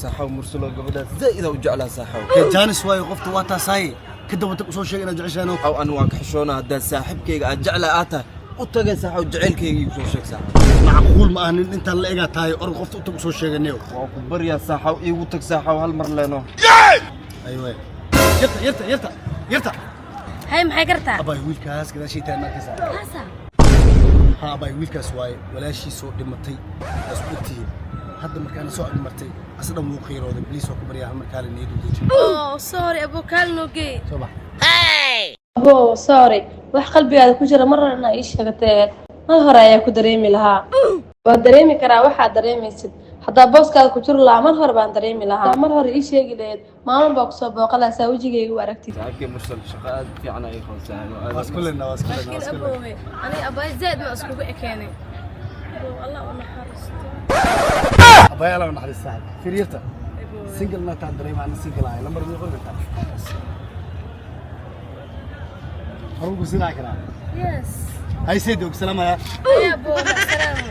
Saaxaw Mursalo, gabadhaas zaa'id u jeclaa, saaxaw. Jaanis waayo, qofta waa taasaaye, ka daba tag, usoo sheeg inaad jeceshahay. Aw, anu waan ka xishoona. Haddaa saaxiibkayga aad jeclaa aad tahay, u tagay, saaxaw, jacaylkayga igu soo sheeg, saaxaw. Macquul ma aha, nin intaan la egaa tahay. Orod, qofta u tag, usoo sheeganiyo. Waan ku baryaa, saaxaw, iigu tag, saaxaw, hal mar leeno. Aywa, yarta, yarta, yarta, yarta. Hay, maxay kartaa? Abay, wiilkaas gadaashii tahay markaysa. Kaasa? Ha, abay, wiilkaas waaye. Walaashiisoo dhimatay isku ogtihiin. Hadda markaana soo agmartay, asadhan wuu qiirooday. Please, waa ku baryaa, hal markaale niyadu deji. Oh, sorry abo, kaal noo geey. Soo bax. Abo, sorry, wax qalbigaada ku jira mar hore inaa ii sheegatee, mar hore ayaa ku dareemi lahaa. Waa dareemi karaa waxaad dareemaysid. Haddaa booskaada ku jiri lahaa, mar hore baan dareemi lahaa. Mar hore ii sheegi lahayd, maalin baa kusoo booqalaasaa wejigayga u aragtid. Saaxiibkay Mursal, shaqo aad u fiican ay qabsaan. Waa isku leenaa, waa isku leenaa, waa isku leenaa. Aboowe, aniga abaay zaid ma iskugu ekeenay. Allah u naxariisto. Abay, Allah u naxariista. Fiir, yarta, single na taan dareema, ana single ahay. Lambar mii qori kartaa? Horun ku sinaa karaa. Yes. Hay seedi, og salaamaya. Ay aboowe, macasalaamo.